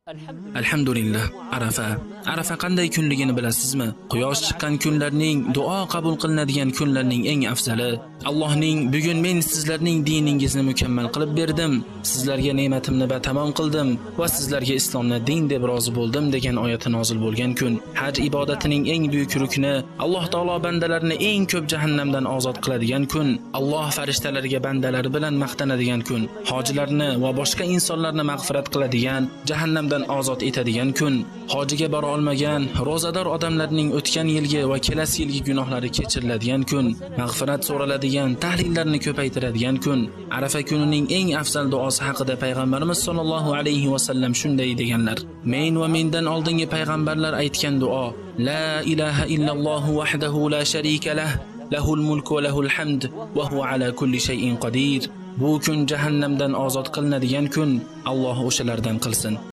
Alhamdulillah, Arafa. Arafa qanday kunligini bilasizmi? Quyosh chiqqan kunlarning, duo qabul qilinadigan kunlarning eng afzali. Allohning bugun men sizlarning diningizni mukammal qilib berdim, sizlarga ne'matimni batamom qildim va sizlarga islomni din deb rozi bo'ldim degan oyati nozil bo'lgan kun. Haj ibodatining eng buyuk rukni, Alloh taolo bandalarini eng ko'p jahannamdan ozod qiladigan kun, Alloh farishtalariga bandalari bilan maqtanadigan kun, hojilarni va boshqa insonlarni mag'firat qiladigan, jahannamdan ozod etadigan kun, hojiga bora olmagan ro'zador odamlarning o'tgan yilgi va kelasi yilgi gunohlari kechiriladigan kun, mag'firat so'raladigan, tahlillarni ko'paytiradigan kun. Arafa kunining eng afzal duosi haqida payg'ambarimiz sollallohu alayhi va sallam shunday deganlar: Men va mendan oldingi payg'ambarlar aytgan duo: La ilaha illallohu wahdahu la sharika lah, lahul mulku va lahul hamd va huwa ala kulli shay'in qodir. Bu kun jahannamdan ozod qilinadigan kun. Alloh o'shalardan qilsin.